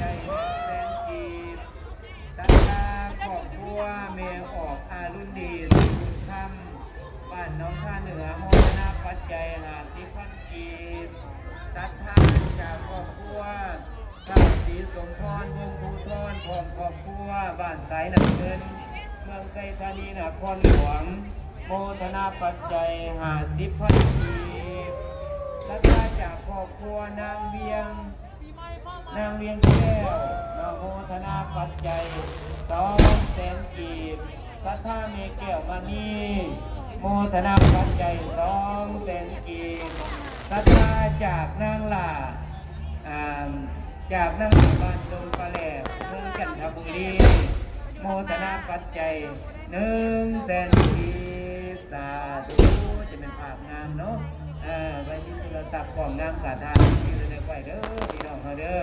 ໃຈໜຶ່ງແສນກີບ. ສັດທາຄອບຄົວແມ່ອອກອາລຸນດີ ສຸບຸນຄຳ ບ້ານໜອງທາເໜືອ ໂມທະນາປັດໄຈຫ້າສິບພັນກີບ. ສັດທາຈາກຄອບຄົວ ທ້າວສີສົມພອນ ວົງພູທອນ ພ້ອມຄອບຄົວ ບ້ານສາຍນ້ຳເງິນ ເມືອງໄຊທານີ ນະຄອນຫຼວງ ໂມທະນາປັດໄຈຫ້າສິບພັນກີບ. ສັດທາຈາກຄອບຄົວນາງວຽງ ນາງວຽງແກ້ວ ມາໂມທະນາປັດໄຈສອງແສນກີບ. ສັດທາແມ່ແກ້ວມະນີ ໂມທະນາປັດໄຈສອງແສນກີບ. ສັດທາຈາກນາງຫຼ້າ ອ່າ ຈາກນາງຫຼ້າບ້ານດົງປາແຫຼ້ວ ເມືອງຈັນທະບູລີ ໂມທະນາປັດໄຈໜຶ່ງແສນກີບ. ສາທຸ ຈະແມ່ນພາບງາມເນາະ. ເອີ ໄວ້ມີໂທລະສັບກ້ອງງາມສາທານ ຢູ່ໃນໄວ້ເດີ ພີ່ນ້ອງເຮົາເດີ.